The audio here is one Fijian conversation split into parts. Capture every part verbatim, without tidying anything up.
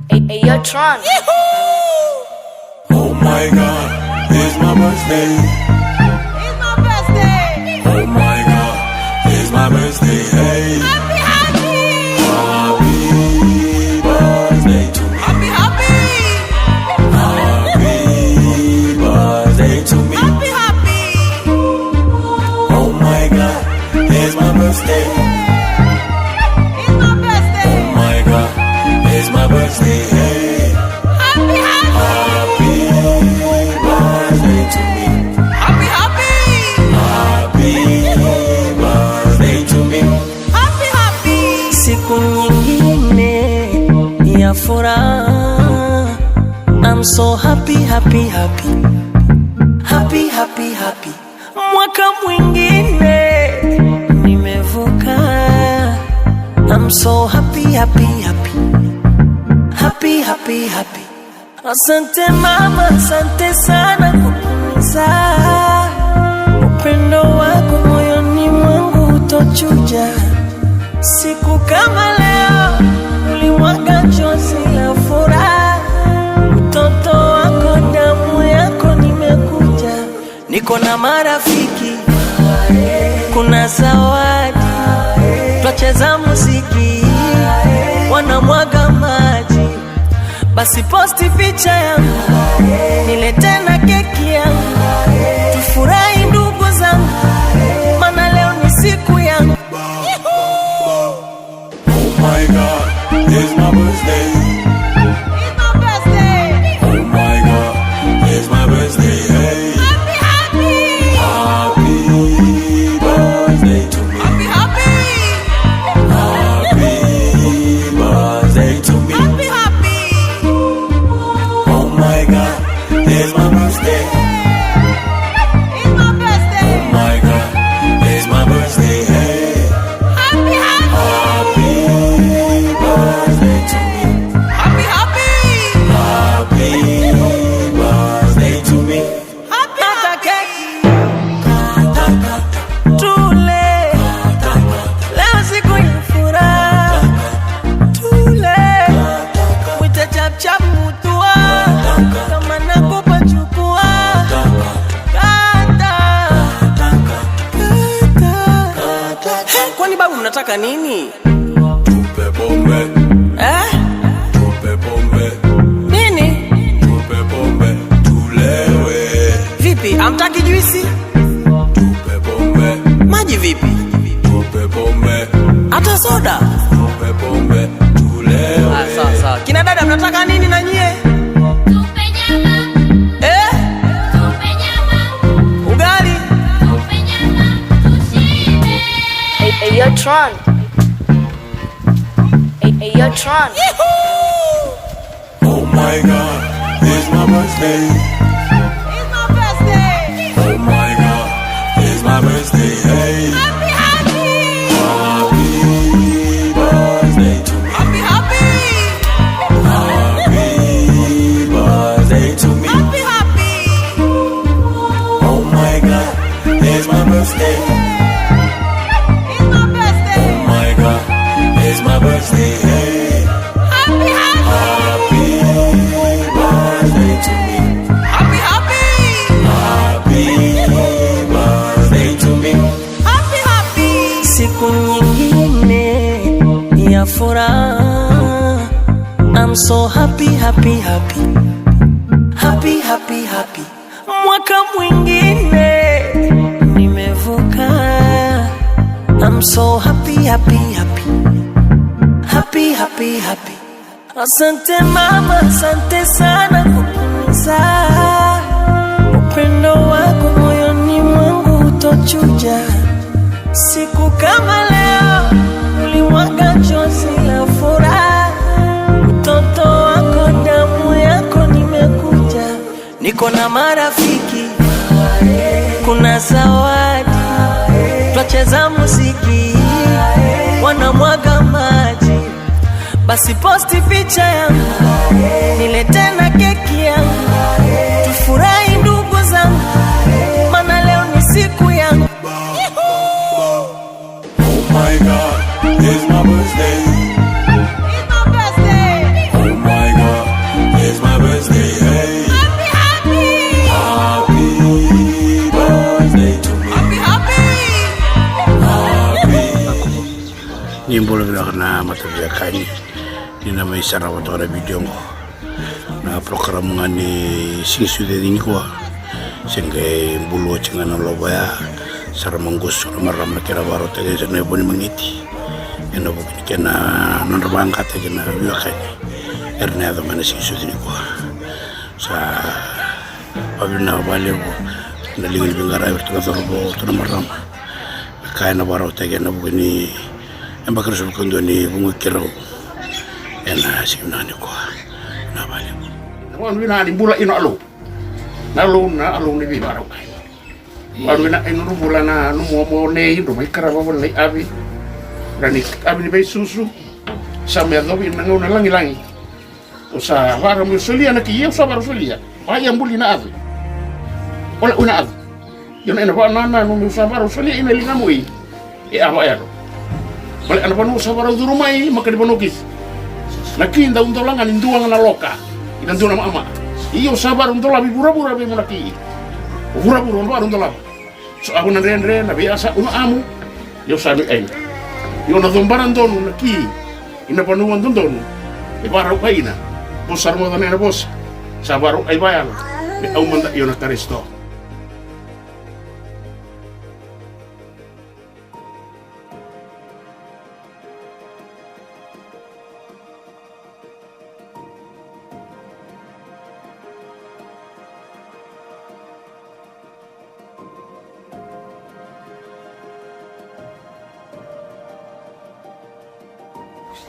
Hey, hey, yo, Tron. Oh my God, it's my birthday. It's my birthday. Oh my God, it's my birthday. Hey. Happy, happy. Happy birthday to me. Happy, happy. Happy birthday to me. Happy, happy. Oh my God, it's my birthday. It's my birthday. Oh my God, it's my birthday. Hey. Happy, happy. Happy birthday to me. Happy, happy. Happy birthday to me. Happy, happy. Siku nyingine ya furaha. I'm so happy, happy, happy. Happy, happy, happy. Mwaka mwingine nimevuka. I'm so happy, happy, happy. Happy, happy, happy. Asante mama, asante sana kwa kunizaa. Upendo wako moyoni mwangu utochuja. Siku kama leo, ulimwaga njozi la furaha. Utoto wako, damu yako, nimekuja. Niko na marafiki, kuna zawadi, twacheza muziki, wanamwaga maji. Basi posti picha yangu, nilete na keki yangu, tufurahi ndugu zangu, maana leo ni siku yangu. Oh my God, it's my birthday. It's my birthday. Oh my God, it's my birthday. Hey. Happy, happy. Happy birthday to me. Happy, happy. Happy birthday to me. Happy, happy. Oh my God, it's my birthday. It's my birthday. Oh my God, it's my birthday. Hey. Happy, happy. Happy birthday to me. Happy, happy. Happy birthday to me. Happy, happy. Tule. Leo siku ya furaha. Tule. Wite chap chap mutua. Kama nakupa chukua. Kata. Kata. Hey, kwani babu mnataka nini? Tupe pombe. Eh? Tupe pombe. Nini? Tupe pombe. Tulewe. Vipi? Hamtaki juisi? Tupe pombe. Maji vipi? Tupe pombe. Hata soda? Tupe pombe. Tulewe. Ah, sawa, sawa. Kina dada, mnataka nini na nyie? Tupe nyama. Eh? Tupe nyama. Ugali. Tupe nyama. Tushibe. Hey, hey, yo, Tron. Hey, hey, yo, Tron. Oh my God, it's my birthday. It's my birthday. Oh my God, it's my birthday. Hey. Happy, happy. Happy birthday to me. Happy, happy. Happy birthday to me. Happy, happy. Oh my God, it's my birthday. It's my birthday. Oh my God, it's my birthday. Hey. Happy, happy. Happy birthday to me. Happy, happy. Happy birthday to me. Happy, happy. Siku nyingine ya furaha. I'm so happy, happy, happy. Happy, happy, happy. Mwaka mwingine nimevuka. I'm so happy, happy, happy. Happy, happy, happy. Asante mama, asante sana kwa kunizaa. Upendo wako moyoni mwangu utochuja. Siku kama leo, ulimwaga chozi la furaha. Mtoto wako, damu yako, nimekuja. Niko na marafiki, kuna zawadi. Twacheza muziki, wanamwaga maji. Basi posti picha yangu, nilete na keki yangu. Tufurahi ndugu zangu, maana leo ni siku yangu. Oh my God, it's my birthday. It's my birthday. Oh my God, it's my birthday. Hey. Happy, happy. Happy birthday to me. Happy, happy. Happy. Ni bula vinaka na mataviakani. Ni na mai sarava toka na vidio oqo. Na program ga ni Siga Sucu nikua. Se qai bulu oti ga na lovo ya. Sa ra maqusa na marama kei na vakarautaki ena vo ni magiti. Ena vuku ni kena nodra vaqaqataki na veiwekani. Era na yaco mai na Siga Sucu nikua. Sa vakavinavinaka vakalevu na liga ni veiqaravi, ratou na cauravou, ratou na marama. Ka ena vakarautaki ena vuku ni yabaki ruasagavulu ka dua ni vuqa keirau ena siga vinaka nikua. Na vale. Na vale vinaka ni bula ina alou. Na alou, na alou ni veivakarau. Vale vinaka ina nomu bula na nomu omo nei dro mai karava vale na iavi. Ra ni avi ni veisusu. Sa me yacovi na gauna lagilagi. O sa vara mo solia na ki, ia o sa vara solia. Pai a buli na avi. Ola una avi. Ia na ena vana na no mo sa vara solia ina liga mo i. E ava ero. Bale ana vanu sa vara duru mai, maka ni vanu kisi. Na ki dau dola ga ni dua ga na loka. Ina dua na mama. Ia o sa vara dola vi vuravura vi mo na ki. O vuravura o vara dola. So avu na dredre na vei asa una amu. Ia o sa nui aina. Ia o na cobara donu na ki. Ina vanua dodonu. E varau aina. Vosa rogoca na ena vosa. Sa varau ai vayalo. Me au mada ia o na Karisito.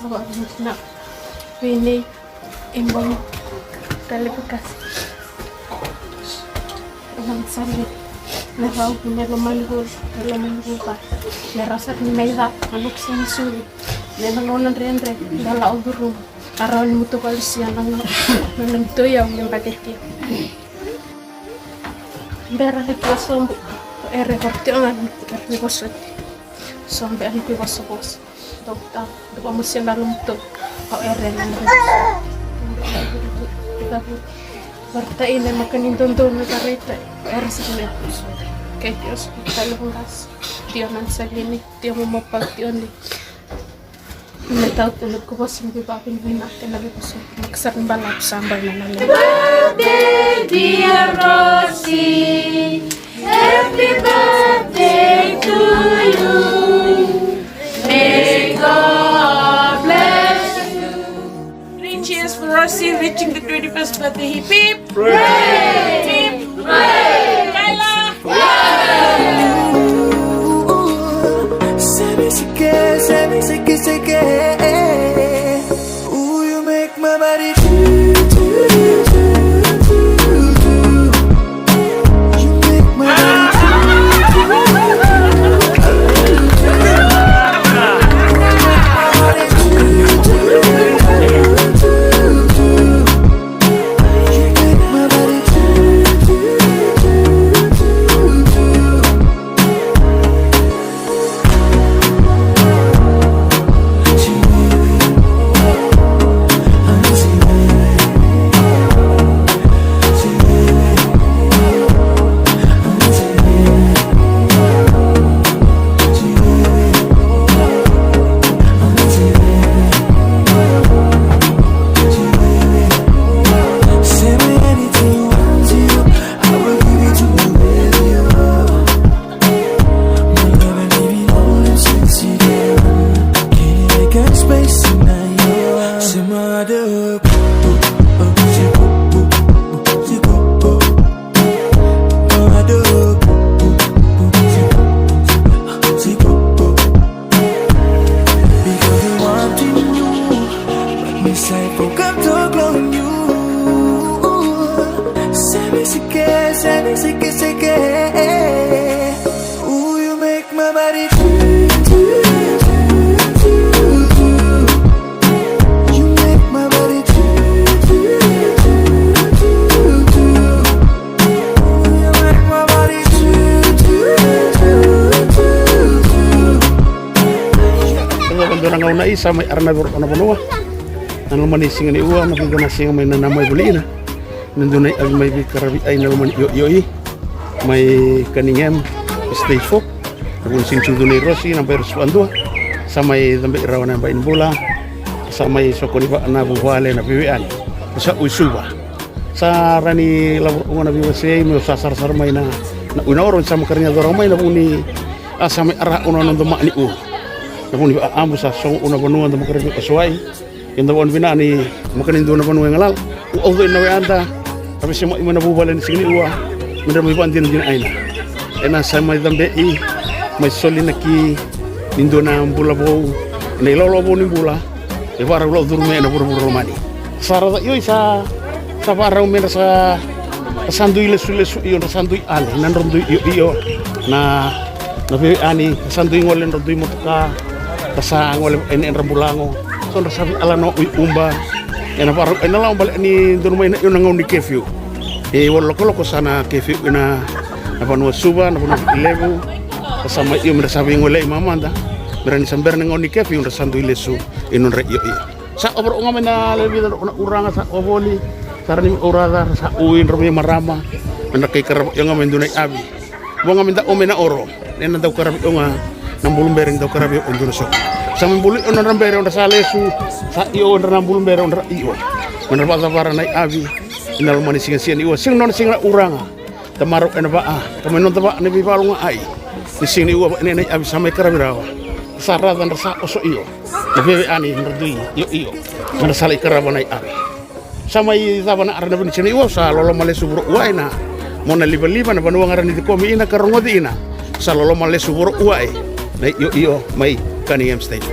Vakavinaka vei nei Ibau Talevakasi. Ena sali na vau me lomani vou, me lomani vou ka. Me rau sara ni mai ca, a noku sini suli. Me na lona dredre, da lau curuma. A rawa ni mutu valusia na gau. Na nona mutu i au me baketia. Bera ni kua sobu. Ere vakatia ga ni kua vosoti. Sobu ena kua vosavosa. Dokta, dua musia na lomuto. Au ere na. Varta ina maka ni dodonu na varita. Ere sa me. Kei Dio sa tale vungas. Dio nan salini. Dio mo mapa Dio ni. Na tau tale ko vosa ni vavinavinaka na veivosa. Makasara ni balavu sa bai na nale. Birthday, dear Rosie. Happy birthday to you. May God bless you. Three cheers for Rosie reaching the twenty-first birthday. Hip, hip. Hip, hip. Kaila. Seke, seke, seke, seke. Ooh, you make my body do, do, do, do, do. You make my body do, do, do, do, do. You make my body Dua na gauna i sa mai ara na vero o na vanua na loma ni siga ni ua, na vica na siga mai na na mai voli ina. Na dua na i avi mai veikaravi ai na loma ni io io i mai Cunningham Stage Four. Na vuni sini sucu nei Rosi na bai Rosi Vadua. Sa mai cabe i rawa na bai ni bula. Sa mai soko ni vaa na vuvale na vivi ani. Sa ui Suva. Sa rani lavur unga na viva sei me sa sarasara mai na na ui na oro sa makara ni adora mai na vuni. A sa mai ara una na doma ni u. Na vuni vaa abu sa songo una vanua na makara ni aswai. Eda vakanuinui ni makani dua na vanua e galala. U aucoi na weada. A vese mai mai na vuvale ni siga ni ua. Me dra mai vakadinadina aina. Ena sa mai cabe i mai soli na ki ni dua na bula vou. Na ilolo vou ni bula. E vakarau lau curu me ena vuravura lomani. Sa raca i oi sa sa vakarau me dra sa sa dui lesulesu io dra sa dui ale na dra dui io io na na veve ani sa dui gole dra dui motoka. Dra sa gole ena edra bulago. So dra sa viala na ui uba ena vara ena lava bale ni donu mai na io na gauna ni kefiu. E walo lokoloko sa na kefiu ena na vanua Suva na vanua Levu. Dra sa mai io me dra sa vei gole i mamada. Me ra ni sa bera na gauna ni kefiu dra sa dui lesu i nodra io io. Sa ovoro oga mai na levi na uraga sa ovoli. Sa rani uraga sa ui dra mai marama. Me dra kai karava io ga mai duna i avi. Voga me da ome na oro ena dau karavi o ga na bulu bere ni dau karavi o dua na soko. Sa me bulu i o na dra bere o dra sa lesu. Sa i o dra na bulu bere o dra i o me dra vacavara na i avi. Ina lomani siga siga ni ua siga nona siga na uraga. Da marau ena vaa ka me noda vaa na veivaluga ai. Ni siga ni ua ena ena i avi sa mai karavi rawa. Sa raca dra sa oso i o na veve ani dra dui i o i o me dra sa lai karava na i avi. Sa mai cava na ara na vini sena iwa sa loloma lesu voro ua ena mona livaliva na vanua ga ra ni cikomi ina ka rogoci ina. Sa loloma lesu voro ua e na io io mai Cunningham State.